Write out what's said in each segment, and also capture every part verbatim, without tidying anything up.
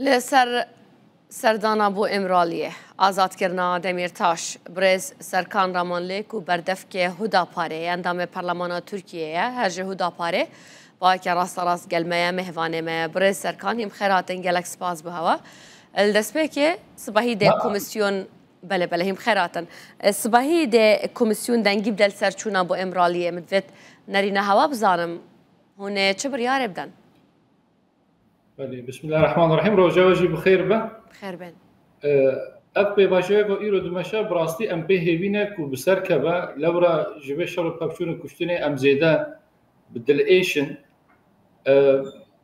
Li ser serdana bo Îmraliyê, azadkirina Demîrtaş, birêz Serkan Ramanlê ku berdevkê Hudaparê ye, endamê Parlemana Tirkiyê ye, her ji Hudaparê, baweke rasterast gel me ye, mêvanê me ye. Birêz Serkan, hîm xêr hatin, gelek spas bi hewa. Li destpêkê sibehî dê Ma- komisyon, belê, belê, hîm xêr hatin. E, sibehî dê komisyon dengî bide li ser çûna bo Îmraliyê. Min divêt nerîna hewa bizanim, hûn ê çi biryarê bidin? Belê, Bismillahirrahmanirrahim. Roja we jî bi xêr be. Bi xêr bin. Ev pêvajoya ku îro dimeşe, bi rastî em pê hêvî ne ku bi ser keve. Lewra ji vê şer û pevçûn û kuştinê em zêde bi dil êş in. E,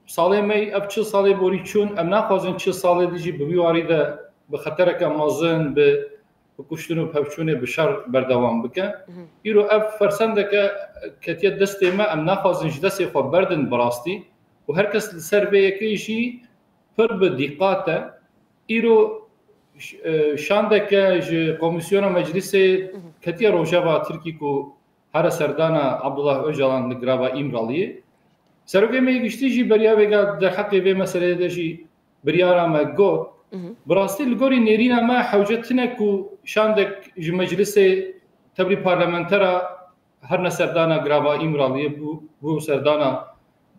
salê me, ev çil salê borî çûn, em naxwazin çil salê din jî bi vî warî de bi xetereke mezin, bi bi kuştin û pevçûnê bi şer berdewam bike. Mhm. Îro ev fersendeke ketiye destê me, em naxwazin ji destê xwe berdin bi rastî û her kes li ser vê yekê jî pir bi dîqat e. Îro ş-, e, şandeke ji Komîsyona Meclîsê Mhm. ketiye Rojava Tirkî ku here serdana Abdullah Ocalan li girava Îmraliyê. Serokê me yê giştî jî beriya vêga derheqê vê meseleyê de jî biryara me got. Mhm. Bi rastî li gorî nêrîna me hewce tune ku şandek ji meclisê tevlî parlamentera herne serdana girava Îmraliyê bû, bû serdana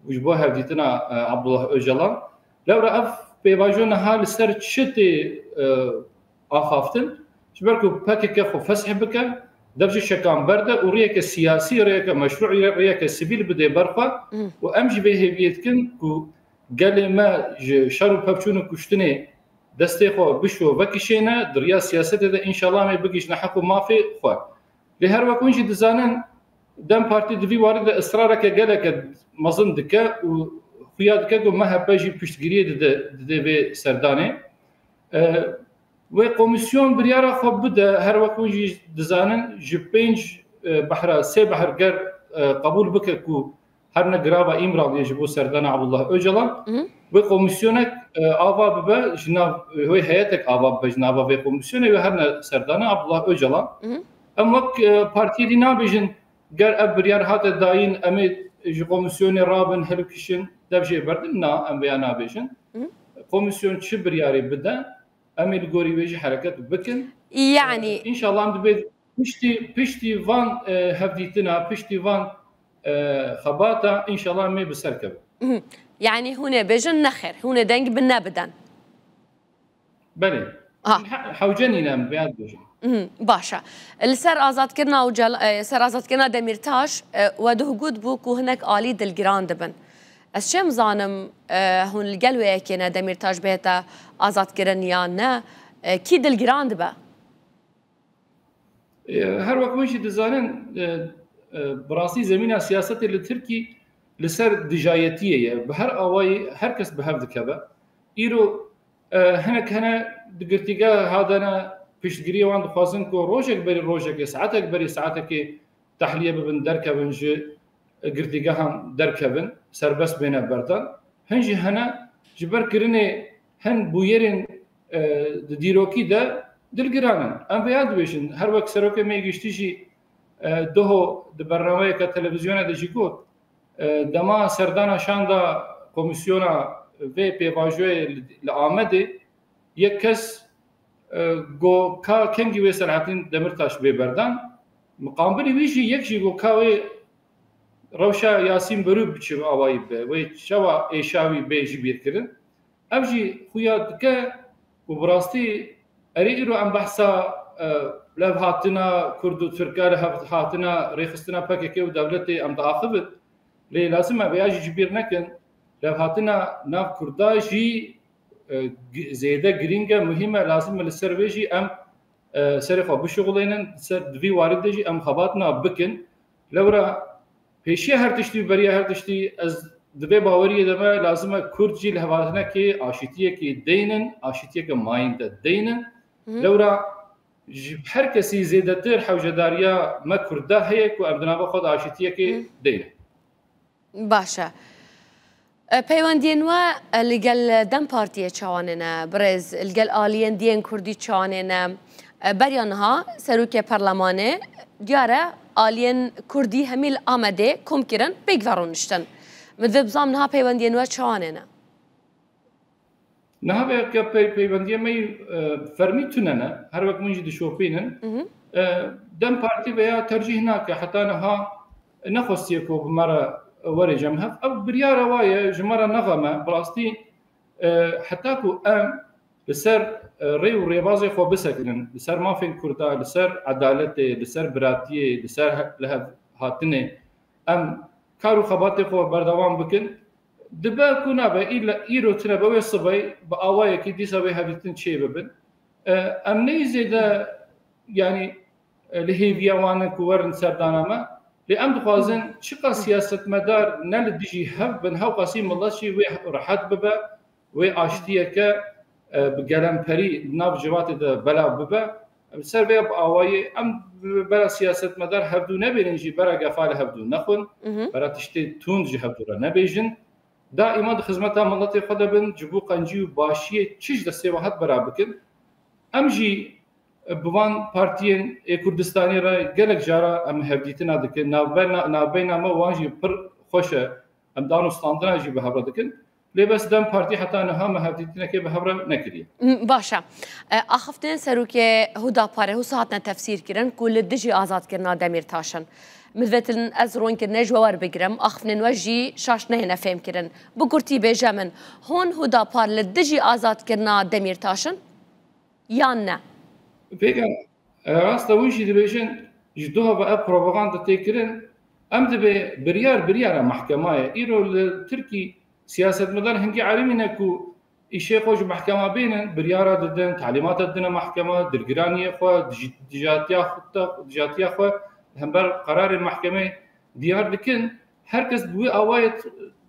ji bo hevdîtina, e, Abdullah Ocalan. Lewra ev pêvajo niha li ser çi tê, e, axaftin? Ji ber ku P K K xwe fesh bike, dev ji şekan berde û rêyeke siyasî, rêyeke meşrû, rêyeke sivîl bidê ber xwe Mhm. û em jî vê hêviyê dikin ku gelê me ji şer û pevçûn û kuştinê destê xwe bişo vekişêne, di riya siyasetê de înşallah em ê bigihîjine heq û mafê xwe. Lê her wek hûn jî dizanin, DEM Partî di vî warî de israreke geleke mezin dike û xuya dike ku M H P jî piştgiriyê dide, dide vê serdanê. E, wê komîsyon biryara xwe bide, her wek hûn jî dizanin, ji pênc, e, behra, sê behr ger, e, qebûl bike ku herne girava Îmraliyê ji bo serdana Abdullah Ocalan, Mhm. wê komîsyonek, e, ava bibe, ji nav, wê heyetek ava bibe ji nava vê komîsyonê, wê herne serdana Abdullah Ocalan. Mhm. Em wek, e, partiyê dî nabêjin, ger ev biryar hate dayîn, em ê ji komîsyonê rabin, hilbikişin, dev jê berdin, na, em vêya nabêjin. Mhm. Komîsyon çi biryarê bide, em ê li gorî wê jî hereket bikin. Yanî E, înşallah em dibê piştî, piştî van, e, hevdîtina, piştî van, e, xebata, înşallah em ê bi ser kevin. Mhm. Yanî hûn ê bêjin nexêr, hûn ê deng bi ne bidin. Belê. Ha. He-, hewce nîne em vêya dibêjin. Mhm, baş e. Li ser azadkirina Ocal-, e, ser azadkirina Demîrtaş, e, we duh got bû ku hinek alî dilgiran dibin. Ez çem zanim, e, hûn li gel wê yekê ne Demîrtaş bihête azadkirin yan ne? E, kî dilgiran dibe? E, her wek hûn jî dizanin, e, e, bi rastî zemîna siyasetê li Tirkî li ser dijayetiyê ye. Bi her awayî her kes bi hev dikeve. Îro, e, hinek hene di girtîgeha de ne, piştgiriyê wan dixwazin ku rojek berî rojekê, saetek berî saetekê tehliyê bibin, derkevin ji girtîgehan derkevin, serbest bêne berdan. Hin jî hene ji ber kirinê hin bûyerên, e, di dîrokî de dilgiran in. Em vêya dibêjin, her wek serokê me yê giştî jî, e, doho di bernameyeke televîzyonê de jî got, e, dema serdana şanda komîsyona vê pêvajoyê li, li Amedê, yek kes, e, got, ka kengî wê Selahattin Demirtaş bê berdan. Miqabilî wî jî yek jî got, ka wê rewşa Yasîn Berû bi çi awayî be, wê çawa êşa wî bê jibîrkirin. Ev jî xuya dike ku bi rastî erê îro em behsa, e, levhatina Kurd û Tirka, levhatina rêxistina P K K û dewletê em diaxivin. Lê lazim e vêya jî ji bîr nekin. Levhatina nav Kurda jî, e, gi-, zêde girîng e, muhîm e, lazim e li ser wê jî em, e, serê xwe bişuxulênin, ser, di vî warî de jî em xebatina bikin. Lewra pêşiya her tiştî û beriya her tiştî ez di vê baweriyê de me, lazim e Kurd jî li hevatinekê, aşîtiyekê deynin, aşîtiyeke mayîn de deynin. Hı hı. Lewra ji her kesî zêdetir hewcedariya me Kurda heye ku em di nava xwe de aşîtiyekê Hı. deynin. Baş e. E, peywendiyên we, e, li gel DEM Partiyê çawanê ne? Birêz, li gel aliyên diyên Kurdî çawanê ne? E, beriya niha serokê perlemanê, diyar e, aliyên Kurdî hemî li Amedê kom kirin, pêk ve rûniştin. Min divê bizam niha peywendiyên we çawanê ne? Niha vê ke pey-, peyvendiyê me yî, e, fermî tune ne. Her wek min jî dişopînin. E, DEM Partî veya tercîh nake. Heta niha nexwestiye ku bi me re were cem hev. Ev biryara wa ye, ji me re nexeme. Bi rastî, e, heta ku em li ser, e, rê û rêbazê xwe bisekinin, li ser mafên Kurda, li ser edaletê, li ser biratiyê, li ser he-, li hev hatinê, em kar û xebatê xwe berdewam bikin, dibe ku nabe, île-, îro tune be wê sibey bi awayekî dîsa wê hevdîtin çê bibin. E, em neyî zêde, yanî, e, li hêviya wan in ku werin serdana me, lê em dixwazin çiqas siyasetmedar ne li dijî hev bin, hewqasî milet jî wê rehet bibe, wê aştiyeke, e, bi gelemperî li nav civatê de belav bibe. Em ser vê bi awayî, em bera siyasetmedar hevdû nebênin jî, bera gefa li hevdû nexwin, bera tiştê tund ji hevdû re nebêjin. Daîma di xizmeta miletê xwe de bin, ji bo qencî û başiyê çi ji destê we hat bera bikin. Em jî, e, bi van partiyên ê Kurdistanê re gelek cara em hevdîtina dikin. Navbeyna, navbeyna me wan jî pir xweş e. Em dan û standina jî bi hev re dikin. Lê bes DEM Partî heta niha me hevdîtinekê bi hev re nekiriye. M-, baş e. E, axiftinên serokê Huda Pare husa hatine tefsîr kirin ku li dijî azadkirina Demîrtaş in. Min vetin ez ronkirine ji we werbigirim, axiftinên we jî şaş nehêne fêmkirin. Bi kurtî bêje min, hûn Huda Par li dijî azadkirina Demîrtaş in yan ne? Pêka, e, rast e, hûn jî dibêjin, ji doha ve ev propaganda tê kirin, em dibê biryar, biryara mehkema ye. Îro li Tirkî siyasetmedar hingî erimî ne ku îşê xwe ji mehkema bênin, biryara didin, talîmata didine mehkema, dilgiraniyê xwe, dij-, dijatiya xwe, dijatiya xwe li hember qerarê mehkemê diyar dikin. Her kes bi wî awayê,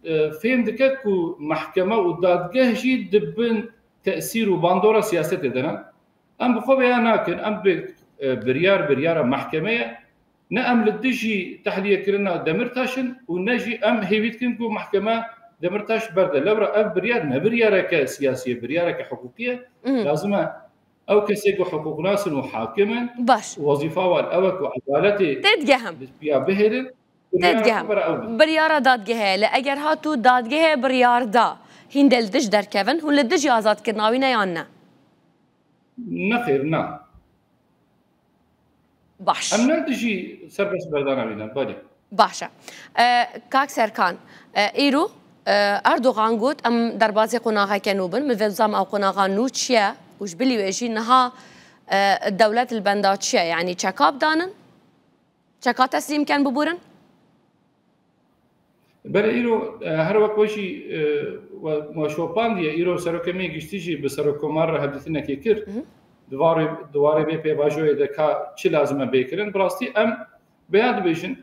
e, fêm dike ku mehkeme û dadgeh jî di bin tesîr û bandora siyasetê de ne. Em bi xwe vêya nakin, em bi, e, biryar, biryara mehkemê ye. Ne em li dijî tehliyekirina Demîrtaş in û ne jî em hêvî dikin ku mehkeme Demîrtaş berde. Lewra ev biryar ne biryareke siyasî ye, biryareke hiqûqî ye. Mhm. Lazim e ew kesê ku hiqûqnas in û hakim in, baş, wezîfa wan ew e ku edaletê, tê digehim, bi piya bihêlin, biryara, tê digehim, xwe bera ew bin. Biryara dadgehê ye. Lê eger hat û dadgehê biryar da, hîn de li dij derkevin, hûn li dijî azadkirina wî ne yan ne? Nexêr, na. Baş. Em ne dijî serbest berdana wî ne, belê. Baş e. E, kak Serkan, e, îro, e, Erdogan got, em derbazê qonaxeke nû bin. Min vê bizam ew qonaxa nû çi ye û ji bilî wê jî niha, e, dewlet li benda çi ye? Yanî çeka bidanin? Çeka teslîm ken biborin? Belê îro, e, her wek we jî, e, we, we şopandiye, îro Serokê me yê Giştî jî bi Serokkomar re hevdîtinekê kir. Mhm. Di warê, di warê vê pêvajoyê de ka çi lazim e bê kirin. Bi rastî em vêya dibêjin,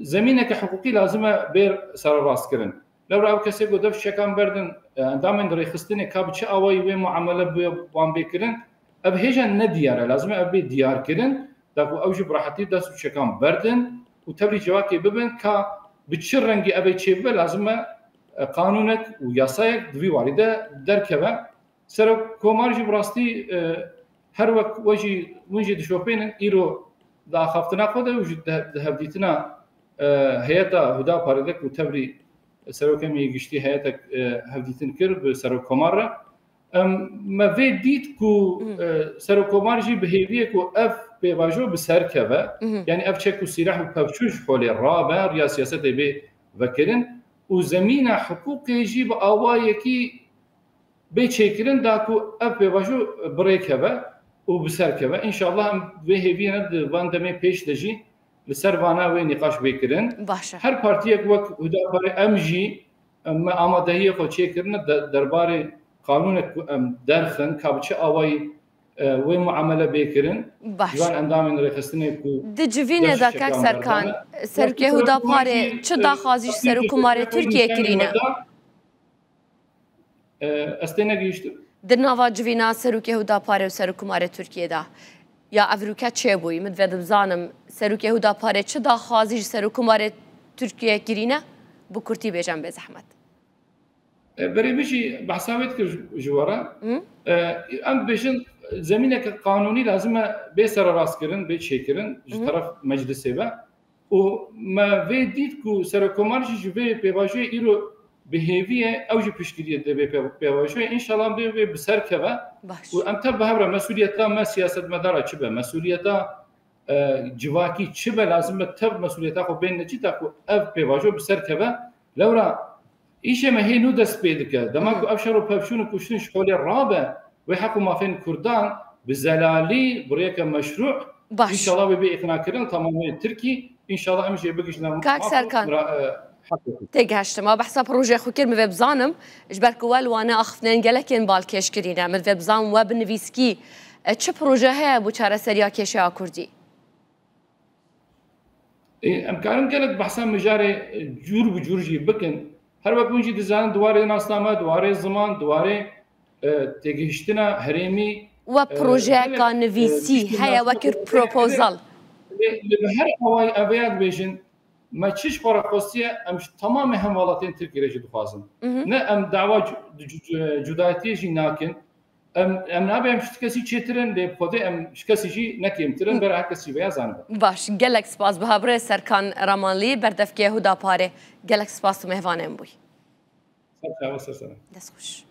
zemîneke hiqûqî lazim e bê sererastkirin. Lewra ew kesê ku dev çekan berdin, e, endamên rêxistinê ka bi çi awayî wê muamele bi wan bê kirin, ev hêja nediyar e. Lazim e ev bê diyar kirin, da ku ew jî bi rehetî dest û çekan berdin û tevlî civakê bibin ka bi çi rengî ev ê çêbibe, lazim e, e, qanûnek û yasayek di vî warî de derkeve. Serok Komar jî bi rastî, e, her wek we jî, hûn jî dişopênin, îro di axaftina xwe de û jî di, di hevdîtina, e, heyeta Hudaparê de ku tevlî Serokê me yê Giştî heyetek, e, hevdîtin kir bi Serok Komar re. Em, me vê dît ku, hmm, e, Serok Komar jî bi hêviyê ku ev pêvajo bi ser keve, mhm, yanî ev çek û sîleh û pevçûn ji holê rabe, riya siyasetê bê vekirin û zemîna hiqûqê jî bi awayekî bê çêkirin da ku ev pêvajo bi rê keve û bi ser keve. Înşallah em vê hêviyê ne di van demê pêş de jî li ser vana wê nîqaş bê kirin. Baş e. Her partiyek wek Hudaparê em jî, em, me amadehiyê xwe çêkirine de, derbarê qanûnek ku em derxin, ka bi çi awayî, e, wê muamele bê kirin. Baş. Ji van endamên rêxistinê ku... Di civînê de, kak Serkan, serokê Hudaparê çi daxwazî ji Serokkomarê Tirkiyê kirîne? E, ez tê negihîştim. Di nava civîna serokê Hudaparê û Serokkomarê Tirkiyê de ya ev rûke çêbûyî? Min divê dizanim, serokê Hudaparê çi daxwazî ji Serokkomarê Tirkiyê kirîne? Bi kurtî bêjin bê zehmet. E, berê min jî behsa wê dikir ji, ji we re. Hı? E, em dibêjin, zemîneke qanûnî lazim e bê sererastkirin, bê çêkirin ji, hı hı, teref meclisê ve. Û me vê dît ku Serokkomar jî ji vê pêvajoyê îro bi hêvî ye, ew jî piştgiriyê divê pê-, pêvajoyê. Înşallah bê, bê bi ser keve. Baş. Û em tev bi hev re mesûliyeta me siyasetmedara çi be, mesûliyeta, e, civakî çi be, lazim be tev mesûliyeta xwe bênine cî ta ku ev pêvajo bi ser keve. Lewra îşê me hê nû dest pê dike. Dema ku ev şer û pevçûn û kuştin ji holê rabe, wê heq û mafên Kurdan bi zelalî, bi rêyeke meşrû, Baş. Înşallah wê bê îqnakirin tamamê Tirkî. Înşallah em jê bigihîjin Kak maf û Serkan. mira-, e, heq û Têgihiştim. A behsa projeyê xwe kir, min vê bizanim, ji ber ku we li Wanê axiftinên gelekên balkêş kirîne. Min vê bizanim we bi nivîskî, e, çi proje heye bo çareseriya kêşeya Kurdî? Ê, em karin gelek behsa mijarê, e, cûr bi cûr jî bikin. Her wek hûn jî dizanin, di warê nasname, di warê ziman, di warê, e, têgihiştina herêmî, We e, projeyeka gelek, e, nivîsî tiştên heye nasname wekî heye. Proposal? Lê, lê bi her awayî em vêya dibêjin, me çi ji xwe re xwestiye, em ji temamê hemwelatiyên Tirkiyê re jî dixwazin. Mhm. Ne em dawa cu-, cu-, cu-, cudayetiyê jî nakin. Em, em nabe em ji kesî çêtir in, lê bi Xwedê em ji kesî jî ne kêmtir in, bera her kesî vêya zanibe. Baş, gelek spas bi birê Serkan Ramanlî, berdevkê Huda Parê. Gelek spas tu mêvanê min bûyî. Ser çava, ser sera. Dest xweş.